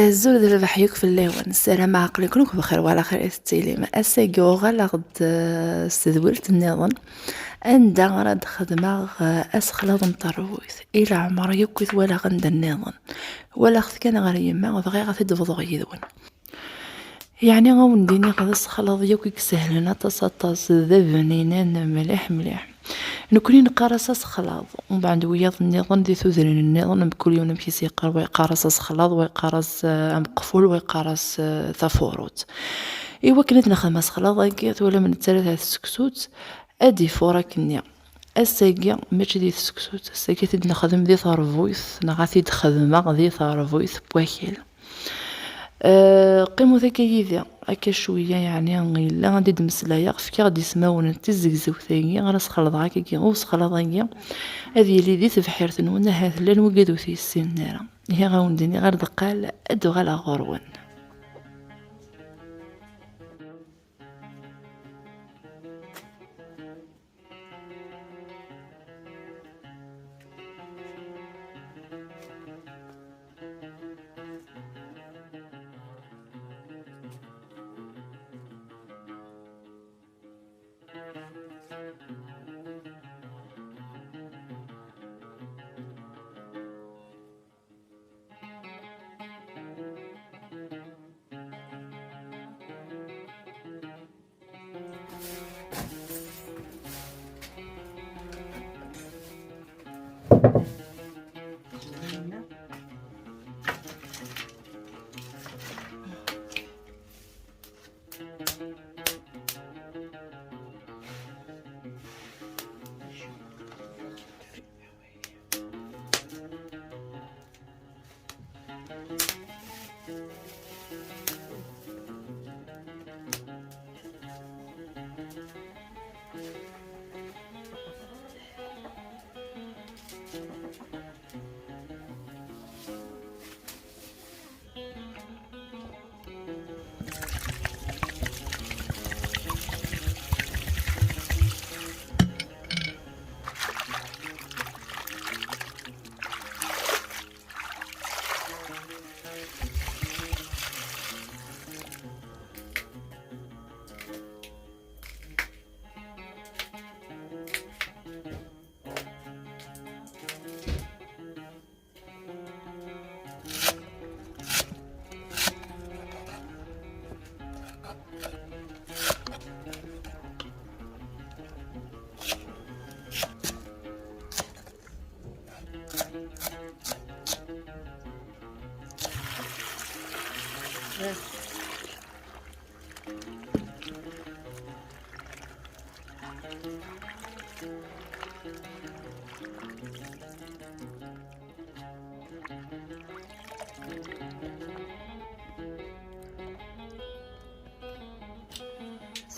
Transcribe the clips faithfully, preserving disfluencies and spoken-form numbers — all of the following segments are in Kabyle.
Azul d rrbeḥ yakk fell-awen. Ssarameɣ aql-iken akk bxir wala xir i tettilim. Ass-agi uɣaleɣ-d, eh, s tedwilt nniḍen, anda ara d-xedmeɣ, eh, asexlaḍ n teṛbuyt. I leɛmer yakk i t-walaɣ anda nniḍen. Walaɣ-t kan ɣer yemma, bɣiɣ ad t-id-bḍuɣ yid-wen. Yeɛni, ad wen-d-iniɣ, d asexlaḍ yakk i isehlen aṭas, aṭas, d abninan mliḥ, mliḥ. Nekkni neqqar-as asexlaḍ, umbeɛd wiyaḍ nniḍen di tudrin nniḍen, mkul yiwen amek i s-yeqqar, wa yeqqar-as asexlaḍ, wa yeqqar-as, eh, ameqful, wa yeqqar-as, eh, tafurut. I wakken ad nexdem asexlaḍ-agi, twalam nettarra-t ar tseksut, ad d-ifuṛ akkenni. Ass-agi mačči di tseksut, ass-agi ad t-id-nexdem di teṛbuyt, neɣ ad t-id-xedmeɣ di teṛbuyt n wakal. Eh, qqimut akka yid-i, akka cwiya, yeɛni yella ad d-mmeslayeɣ, fkiɣ-d ismawen n tizzegzewt-agi ara sxelḍeɣ akkagi i usexlaḍ-agi, ad yili di tebḥirt-nwen, ahat llan wigad ur t-yessinen ara. Ihi, ad wen-d-iniɣ ar deqqal, ad d-uɣaleɣ ɣur-wen.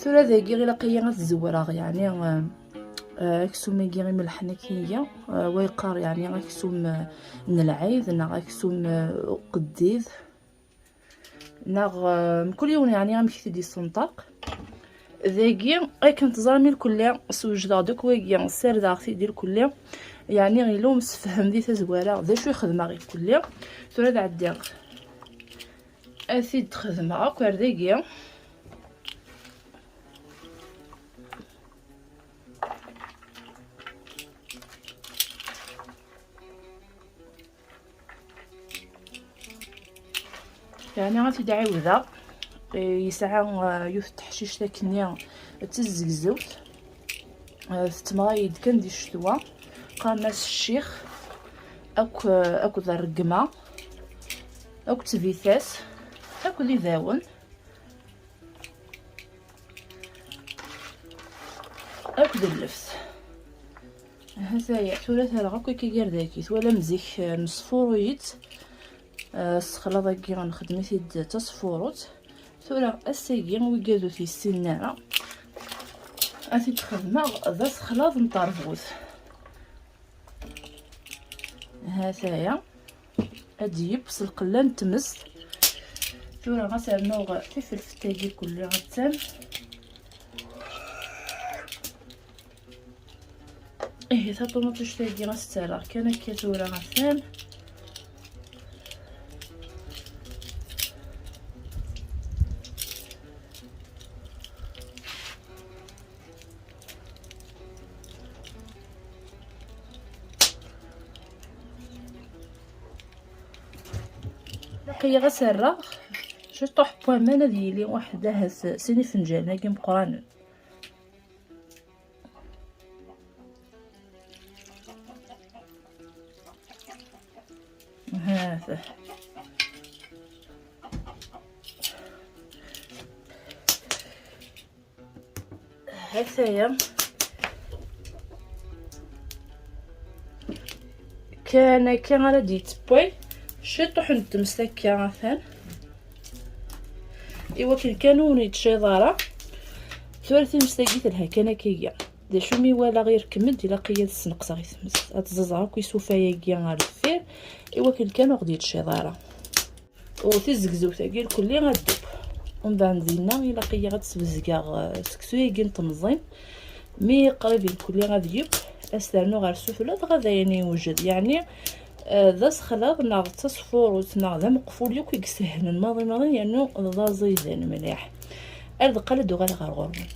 Tura dagi ilaq-iyi ad t-zewreɣ, yeɛni, eh, eh, aksum-agi imelḥen akken iga, eh, wa yeqqar, yeɛni, aksum, eh, n lɛid neɣ aksum, eh, uqeddid. Neɣ, eh, mkul yiwen, yeɛni, amek i t-id-yessenṭaq. Dagi, akken teẓram irkelli, sewjdeɣ-d akk wagi, ssardeɣ-t-id irkelli. Yeɛni, yella umsefhem di tazwara, d acu i xedmeɣ irkelli. Tura ad ɛeddiɣ ad t-id-xedmeɣ akk ar dagi. Yeɛni ad t-id-ɛiwdeɣ. Eh, yesɛa, eh, yiwet n teḥcict akkenni d tizzegzewt. Eh, tettemɣay-d kan di ccetwa. Qqaren-as ccix, akk, eh, akked rregma, akked tbitas, akked ibawen. Akked lleft. Hataya, tura terɣa akk akka gar dagi. Twalam zik, eh, nesfuru-yi-tt. Eh, ssexlaḍ-agi nxeddem-it-id d tasfurut. Tura ass-agi, wigad ur t-yessinen ara, ad t-id-xedmeɣ d asexlaḍ n terbut. Hataya. Ad d-yebbes lqella n tmest. Tura ad s-rnuɣ tifelfelt-agi kulli attan. Ihi taṭumaṭict-agi ad s-tt-rreɣ kan akka tura attan. Aql-i ɣas rreɣ ciṭuḥ n waman, ad yili waḥed ahat sin ifenǧalen-agi meqqranen. Hata. Hataya. Kan akka ara d-yettewway ciṭuḥ n tmes akka, atan. Iwakken kan ur wen-yettciḍ ara. Tura timest-agi telha kan akka iga. D acu mi walaɣ irkem-d, ilaq-iyi ad sneqseɣ i tmes. Ad tẓaẓeɣ akk isufa-agi ar deffir. Iwakken kan ur ɣ-d-yettciḍ ara. U tizegzewt-agi lkulli ad ddub. Umbeɛd dinna ilaq-iyi ad sbezgeɣ, eh, seksu-agi n temẓin. Mi qrib lkulli ad yeww, ad s-ternu ɣer sufella, dɣa d ayen yewjed. Yeɛni, eh, d asexlaḍ neɣ d tasfurut neɣ d ameqful yakk i isehlen maḍi maḍi, yernu d aẓidan mliḥ. Ar deqqal ad uɣaleɣ ɣer ɣur-wen.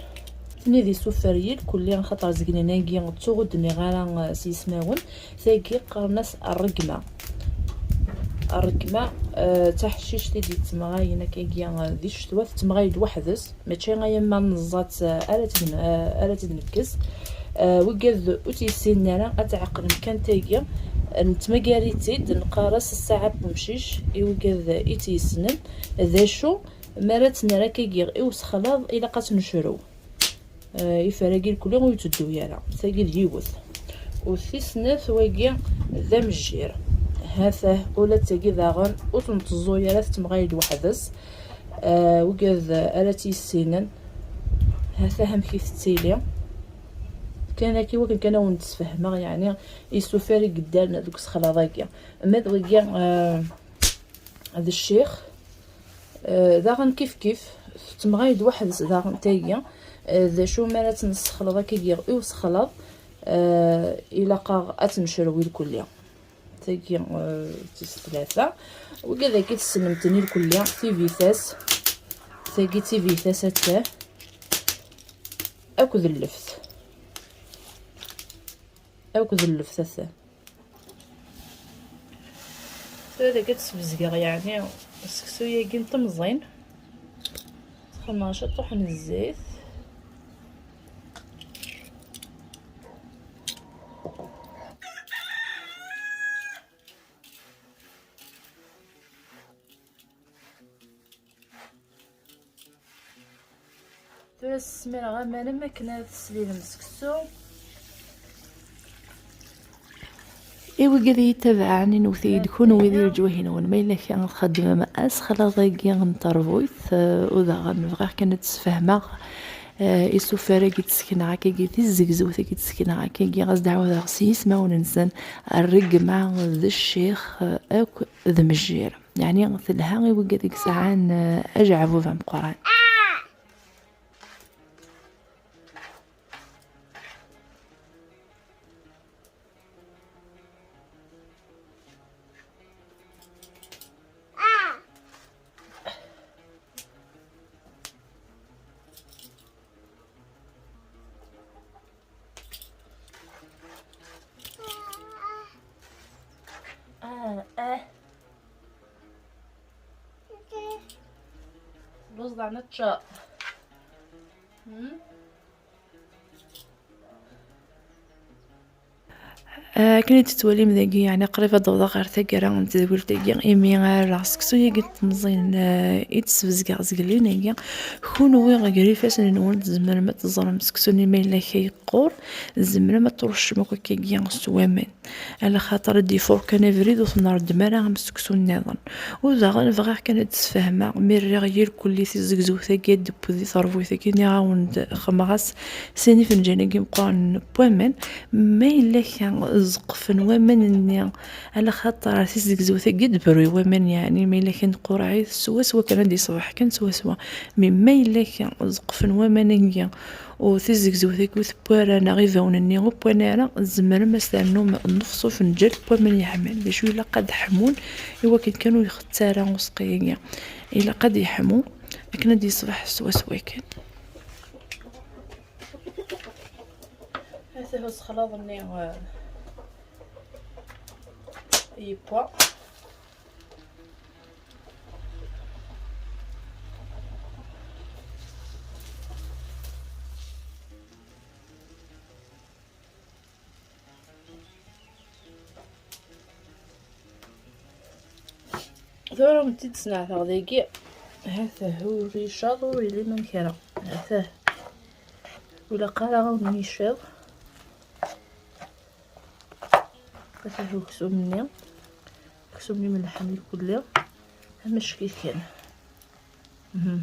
Nitni d isufer-yi lkulli, axaṭer zeglen-agi ttuɣ ur d-nniɣ ara, eh, s yismawen. Tagi qqaren-as rregma. Rregma, eh, d taḥcict i d-yettemɣayen akkagi, eh, di ccetwa, tettemɣay-d weḥd-s. Mačči ayen ma neẓẓa-tt, eh, ara tt-id-, eh, ara tt-id-nekkes. Eh, wigad ur tt-yessinen ara, ad tɛeqlem kan tagi. Eh, nettmagar-itt-id, neqqar-as ssaɛa n wemcic. I wigad i tt-yessnen, d acu, mi ara tt-nerr akkagi i usexlaḍ, ilaq ad tt-necrew. Eh, ifer-agi lkulli ur yetteddu ara. Tagi d yiwet. U tis snat, wagi d amejjir. Hatah, ula d tagi daɣen ur tt-nteẓẓu ara, tettemɣay-d weḥd-s. Eh, wigad ara tt-yessinen, hatah amek i tettili. Kan akka i wakken kan ad wen-d-sfehmeɣ, yeɛni, isufer i yeddan deg usexlaḍ-agi. Ma d wigi, eh, d ccix. Eh, daɣen kif kif, tettemɣay-d weḥd-s daɣen tagi. Eh, d acu mi ara tt-nessexleḍ akkagi i usexlaḍ, eh, ilaq-aɣ ad tt-necrew ilkulli. Tagi, eh, d tis tlata. Wigad-agi tessnem-ten ilkulli, tibitas. Tagi d tibitas atta. Akked lleft. Akked lleft atta. Tura dagi ad sbezgeɣ, yeɛni, seksu-yagi n temẓin. Sxedmeɣ ciṭuḥ n zzit. Tura smireɣ aman am akken ad teslilem seksu. I wigad i yi-ttabaɛen, inewwet-iyi-d kunwi di leǧwayeh-nwen, ma yella kra txeddmem asexlaḍ-agi n terbuyt, eh, u daɣen bɣiɣ kan ad d-sfehmeɣ, eh, isufar-agi d-sekneɣ akkagi, tizzegzewt-agi d-sekneɣ akkagi, ɣas d-ɛawdeɣ s yismawen-nsen, rregma d ccix, eh, akk d mejjir. Yeɛni telha i wigad i yesɛan, eh, ajeɛbub ameqqran. Ah, ah. Lluẓ daɣen ččar. Hmm? Akken i d-tettwalim dagi, yeɛni qrib ad d-awḍeɣ ɣer taggara n tedwilt-agi, imi ara rreɣ seksu-yagi n temẓin, eh, i d-sbezgeɣ zgelli-nagi. Kunwi, gar ifassen-nwen, tzemrem ad teẓrem seksu-nni ma yella akka yeqqur, tzemrem ad tṛuccem akk akkagi s waman. Ala xaṭer ad d-ifur kan abrid, ur t-nreddem ara am seksu nniḍen. U daɣen bɣiɣ kan ad d-sfehmeɣ, mi rriɣ yir kulli tizegzewt-agi ad d-tewwi di terbuyt-agi, nniɣ-awen-d xedmeɣ-as sin ifenǧalen-agi meqqren n waman, ma yella kra ẓeqfen waman-nni, ala xaṭer tizegzewt-agi ad d-tebru i waman, yeɛni ma yella kra n tqurɛit, swaswa kan ad d-yeṣbeḥ kan swaswa. Mi ma yella kra ẓeqfen waman-agi, u tizegzewt-agi ur tewwi ara, neɣ ibawen-nni ur wwan ara, tzemrem ad s-ternum nnefṣ ufenǧal n waman yeḥman. D acu ilaq ad ḥmun i wakken kan ur ixetti ara useqqi-agi? Ilaq ad yeḥmu akken ad d-yeṣbeḥ swaswa kan. Ata usexlaḍ-nni, eh, yewwa. Tura wen-tt-id-sneɛteɣ dagi. Hata ur icaḍ ur ili ma n kra. Hata ur ilaq ara ad wen-yiciḍ. Hata uksum-nni. Uksum-nni melḥen ikulli. Amack-it kan. Mhm.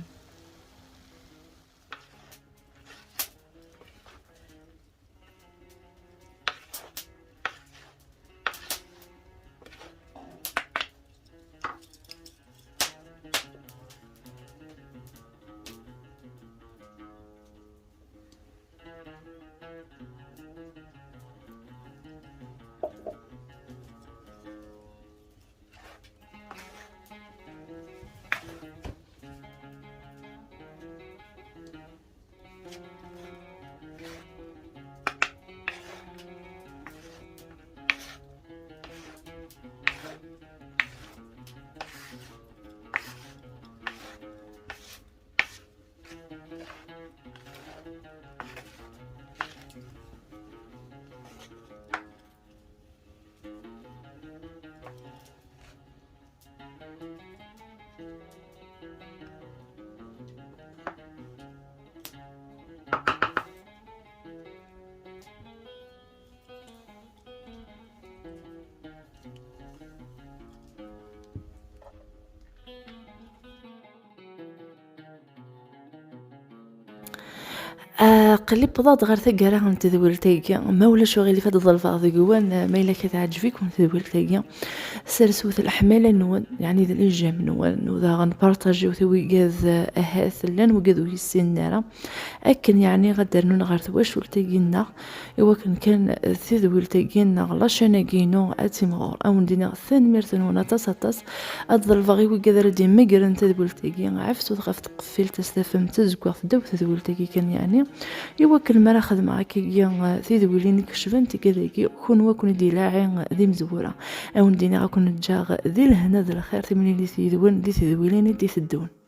Aql-i wwḍeɣ-d ɣer taggara n tedwilt-agi, ma ulac uɣilif ad ḍelbeɣ deg-wen, ma yella akka teɛǧeb-iken tedwilt-agi, sersewt leḥmala-nwen, yeɛni d les j'aime-nwen, u daɣen partagiwt i wigad, eh, ahat llan wigad ur yessinen ara, akken yeɛni ad d-rnun ɣer twacult-agi-nneɣ, i wakken kan tedwilt-agi neɣ la chaîne-agi-inu ad timɣur. Ad wen-d-iniɣ tanemmirt-nwen aṭas, aṭas. Ad ḍelbeɣ i wigad ara d-imegren tadwilt-agi, ɛefsut ɣef tqeffilt, ad s-tafem d tazeggaɣt ddaw tadwilt-agi kan, yeɛni, i wakken mi ara xedmeɣ akkagi, eh, tidwilin i icban tikkelt-agi, kunwi ad ken-id-ilaɛi d imezwura. Ad wen-d-iniɣ ad ken-ǧǧeɣ di lehna d lxir, timlilit yid-wen di tedwilin i d-iteddun.